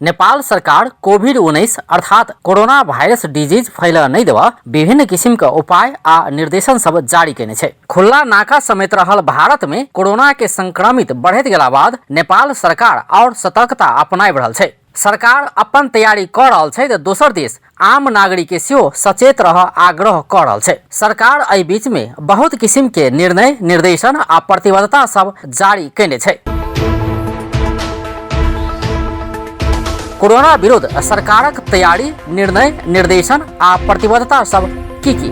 नेपाल सरकार कोभिड-19 अर्थात corona virus disease फैलऽ नहि देबऽ विभिन्न किसिम के उपाय आ निर्देशन सब जारी केने छै। खुल्ला नाका समेत रहल भारत में कोरोना के संक्रमित बढ़ैत गेला बाद नेपाल सरकार और सतर्कता अपनाबि रहल छै। सरकार अपन तैयारी कऽ रहल छै तऽ दोसर दिस आम नागरिक के सेहो सचेत रहऽ आग्रह कऽ रहल छै। सरकार एहि बीच में बहुत किसिम के निर्णय, निर्देशन आ प्रतिबद्धता सब जारी केने छै। कोरोना विरुद्ध सरकारक तैयारी, निर्णय, निर्देशन आ प्रतिबद्धता सब की की?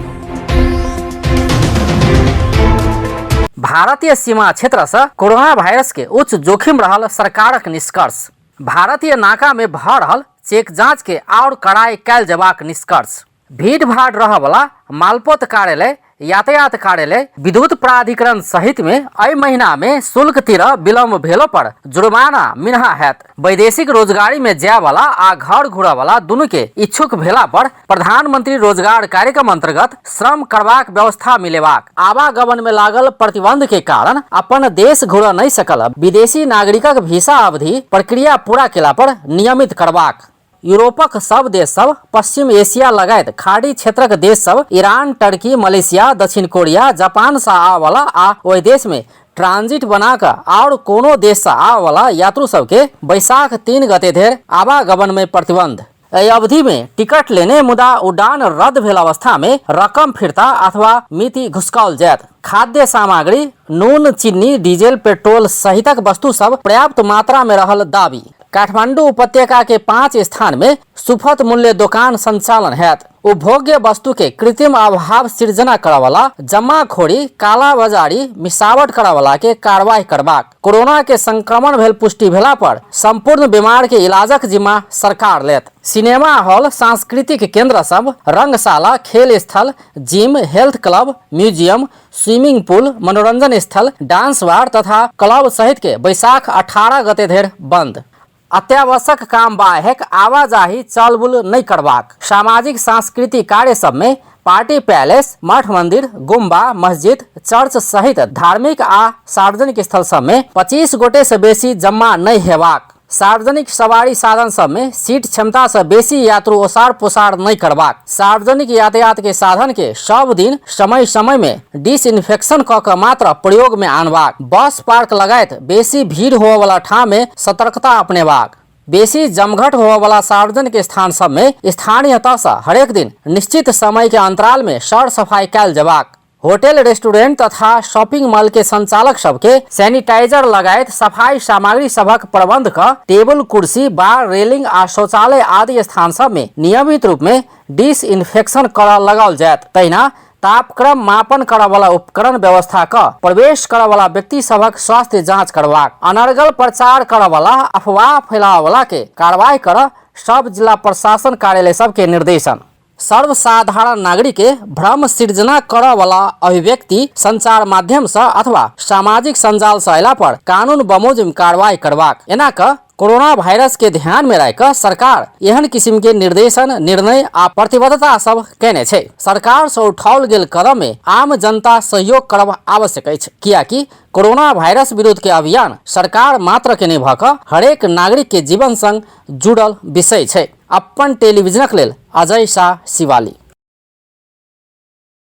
भारतीय सीमा क्षेत्र से कोरोना वायरस के उच्च जोखिम रहल सरकारक निष्कर्ष। भारतीय नाका में भऽ रहल चेक जांच के आओर कड़ाई कयल जेबाक निष्कर्ष। भीड़ भाड़ रहऽ वाला मालपोत कार्यालय, यातायात कार्यालय, विद्युत प्राधिकरण सहित में एहि महीना में शुल्क तीरऽ विलम्ब भेलो पर जुर्माना मिनहा हैत। वैदेशिक रोजगारी में जाय वाला आ घर घुरऽ वाला दुनू के इच्छुक भेला पर प्रधानमंत्री रोजगार कार्यक्रम अंतर्गत श्रम करबाक व्यवस्था मिलेबाक। आवागमन में लागल प्रतिबंध के कारण अपन देश घुरऽ नहि सकल विदेशी नागरिकक वीसा अवधि प्रक्रिया पूरा केला पर नियमित करबाक। यूरोपक सब देश सब, पश्चिम एशिया लगायत खाड़ी क्षेत्रक देश सब, ईरान, टर्की, मलेशिया, दक्षिण कोरिया, जापान सँ आबऽवला आ ओहि देश में ट्रांजिट बना कऽ आओर कोनो देश सँ आबऽवला यात्रु सबके बैसाख 3 गते धरि आवागमन में प्रतिबंध। एहि अवधि में टिकट लेने मुदा उड़ान रद्द भेल अवस्था में रकम फिर्ता अथवा मिति घुसकाओल जायत। खाद्य सामग्री, नून, चीनी, डीजल, पेट्रोल सहितक वस्तु सब पर्याप्त मात्रा में रहल दावी। काठमांडू उपत्यका के 5 स्थान में सुपथ मूल्य दोकान संचालन हैत। उपभोग्य वस्तु के कृत्रिम अभाव सृजना करऽवला, जमाखोरी, कालाबाजारी, मिलावट करऽवला के कार्रवाई करबाक। कोरोना के संक्रमण भेल पुष्टि भेला पर संपूर्ण बीमार के इलाजक जिम्मा सरकार लेत। सिनेमा हॉल, सांस्कृतिक केंद्र सब, रंगशाला, खेल स्थल, gym, health club, museum, swimming pool, मनोरंजन स्थल, डांस बार तथा क्लब सहित के बैसाख 18 गते धरि बंद। अत्यावश्यक काम बाहेक आवाजाही चलबुल नहि करबाक। सामाजिक सांस्कृतिक कार्य सब में पार्टी पैलेस, मठ मंदिर, गुम्बा, मस्जिद, चर्च सहित धार्मिक आ सार्वजनिक स्थल सब में 25 गोटे से बेसी जमा नहि हेबाक। सार्वजनिक सवारी साधन सब में सीट क्षमता से बेसी यात्रु ओसार पोसार नहि करबाक। सार्वजनिक यातायात के साधन के सब दिन समय समय में डिसइन्फेक्शन क के मात्र प्रयोग में आनबाक। बस पार्क लगायत बेसी भीड़ होवऽवला ठाम में सतर्कता अपनेबाक। बेसी जमघट होवऽवला सार्वजनिक स्थान सब में स्थानीय तह सँ हरेक दिन निश्चित समय के अंतराल में सर सफाई कयल जेबाक। होटल, रेस्टोरेंट तथा शॉपिंग मॉल के संचालक सबके सैनिटाइजर लगायत सफाई सामग्री सभक प्रबंध क टेबुल, कुर्सी, बार, रेलिंग आ शौचालय आदि स्थान सब में नियमित रूप में डिसइन्फेक्शन करऽ लगाओल जायत। तहिना तापक्रम मापन करऽवला उपकरण व्यवस्था क प्रवेश करऽवला व्यक्ति सभक स्वास्थ्य जांच करबाक। अनर्गल प्रचार करऽवला, अफवाह फैलावला के कार्रवाई करऽ सब जिला प्रशासन कार्यालय सबके निर्देशन। सर्वसाधारण नागरिक के भ्रम सृजना करऽवला अभिव्यक्ति संचार माध्यम सँ अथवा सामाजिक संजाल सँ अयला पर कानून बमोजिम कार्रवाई करबाक। एना क कोरोना वायरस के ध्यान में राखि कऽ सरकार एहन किसिम के निर्देशन, निर्णय आ प्रतिबद्धता सब केने छै। सरकार सँ उठाओल गेल कदम में आम जनता सहयोग करब आवश्यक अछि, कियाकि कोरोना वायरस विरुद्ध के अभियान सरकार मात्र के नहि भऽ कऽ हरेक नागरिक के जीवन संग जुड़ल विषय छै। अपन टेलीविजनक लेल अजय शाह, शिवाली।